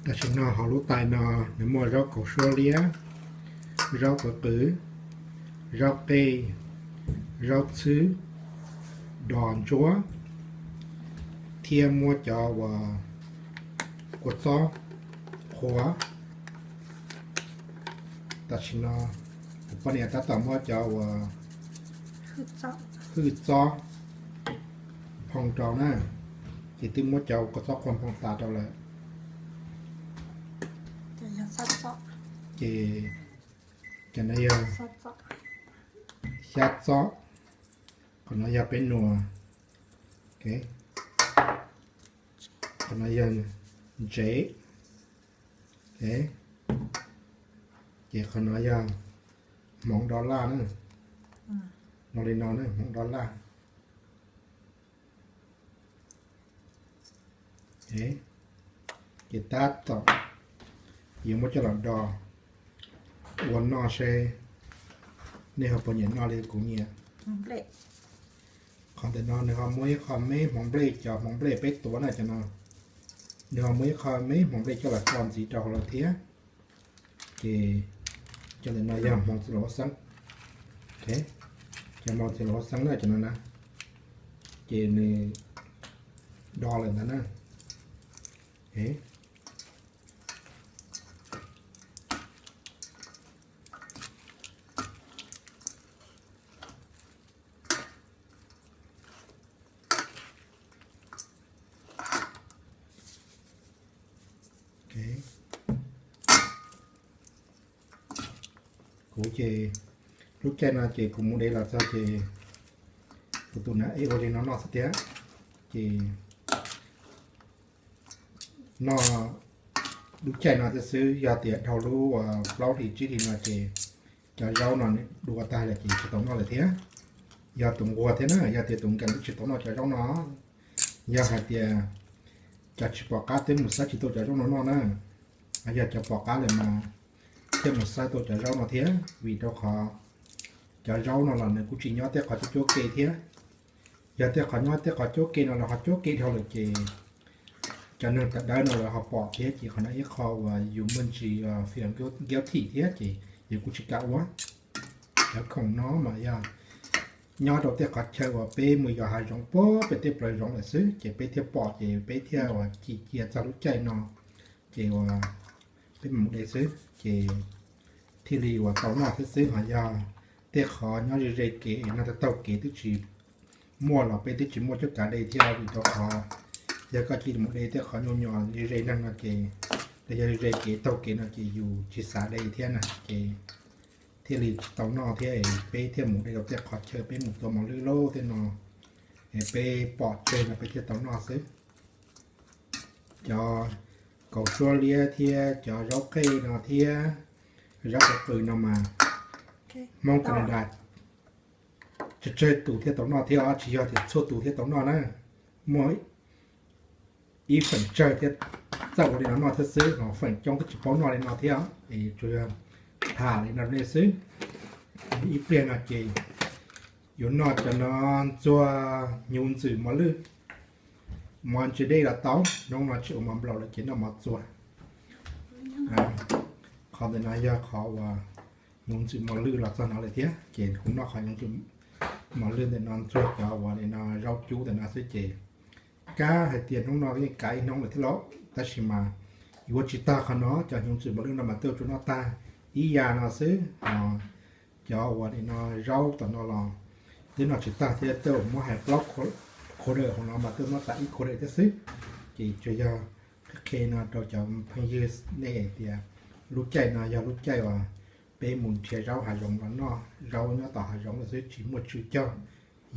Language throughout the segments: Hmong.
Tam sim no hauv lub tais no nws muaj zaub kaus suab liab, zaub qws qws, zaub qej, zaub txhwb, dos ntsuab, thiab muab cov uas kua txob qhuav. Tam sim no kuv poj niam tab tom muab cov uas hwj txob phoo rau na, ces twb muab cov kua txob qhuav phoo tas rau lawm. Ces cov no yog xyab txob, qhov no yog peb nuas, qhov no yog ntsev, ces qhov no yog hmoov do laj na, no li no na, hmoov do laj. Ces tab tom yuav muab coj los do ua noj seb nej ho puas nyiam noj li kuv nyiam. Qhov ntawm no nws ho muaj ib qho me hmoov nplej, cov hmoov nplej peb tuav na cov no, nws ho muaj ib qho me hmoov nplej coj los tso ntxiv rau hauv lawm thiab. Ces cov ntawm no yog hmoov txiv laum huab xeeb, cov hmoov txiv laum huab xeeb na cov no na, ces nws do lawm ntawd na. Kuv ces lub caij no ces kuv mus de los txog ces kuv tus nam ej ua li no noj xwb thiab. Ces noj lub caij no thiab xwb, yog tias dhau lub plaub hlis tsib hlis no ces cov zaub no nws dua tag lawm ces tsis tau noj lawm thiab. Yog tus nquag thiab na, yog tias tus nkees twb tsis tau noj cov zaub no. Yog hais tias cov tsis pom qab twb mus xawb tsis tau cov zaub no noj na, yog cov pom qab lawm mas thiaj mus xawb tau cov zaub no thiab, vim rau qhov cov zaub no los nws kuj tsis nyob tej qhov cuab cuab ke thiab. Yog tej qhov nyob tej qhov cuab ke no los ho cuab ke dhau lawm ces cov neeg tawv dawb no lawv ho pom thiab ces qhov no ib qho uas yus muaj ntsis feeling guilty thiab ces yus kuj tsis kam ua. Cov khoom no mas yog nyob rau tej qhov chaw uas peb mus yos hav zoov puag pem tej plawv zoov lawm xwb ces peb thiaj pom ces peb thiaj uas ci cia txog lub caij no ces uas peb mus de xwb ces thiaj li uas tau noj thiab xwb. Ho yog tej qhov nyob ze ze kev no, taug kev twb tsis muaj los peb twb tsis muaj cuab kav de thiab, vim rau qhov yog koj cia li mus de tej qhov nyuaj nyuaj ze ze neeg no ces los yog ze ze kev taug kev no ces yus tsis xav de thiab na ces thiaj li tsis tau noj thiab. Peb thiaj mus de rau tej qhov chaw peb mus tua mos lwj lauj tej no, peb pom tseg no peb thiaj tau noj xwb. Cov kaus suab liab thiab cov zaub qej no thiab zaub qws qws no mas Hmoob Canada tsawg tsawg tus thiaj tau noj thiab os, tsis yog tias txhua tus thiaj tau noj na. Muaj ib feem tsawg thiaj txawj ua li no noj thiab xwb, ho feem coob twb tsis paub noj li no thiab. Es tsuas yog tham li no nej xwb. Ib pliag no ces yuav noj cov no, ntxuag hnyuv ntxwm mos lwj, mov ntsis dej los tau, hnub no tsis ua mov nplaum lawm ces noj mov txuag. Qhov ntawm no yog qhov uas hnyuv ntxwm mos lwj los txog no lawm thiab, ces kuv noj qhov hnyuv ntxwm mos lwj ntawm no ntxuag cov uas li no zaub cub ntawm no xwb ces kab hais tias hnub no yeej kav ib hnub lawm thiab lauj, tab sis mas yuav tsis tag qhov no, cov hnyuv ntxwm mos lwj no mas twb tsuas noj tag ib yam no xwb. Cov uas li no zaub tom no los twb noj tsis tag thiab, twb muab hais plaub quarter hauv no mas twb noj tas ib quarter thiab xwb. Ces tsuas yog qhia no rau cov phooj ywg nej hais tias lub caij no yog lub caij uas peb mus nrhiav zaub hav zoov los noj, zaub nyob tom hav zoov lawm xwb tsis muaj tswv cog,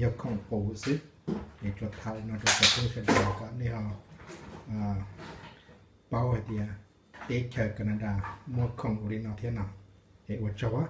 yog khoom puv xwb. Es tsuas tham li no rau cov phooj ywg sawv daws kom nej ho paub hais tias teb chaws Canada muaj khoom ua li no thiab no. Es ua tsaug.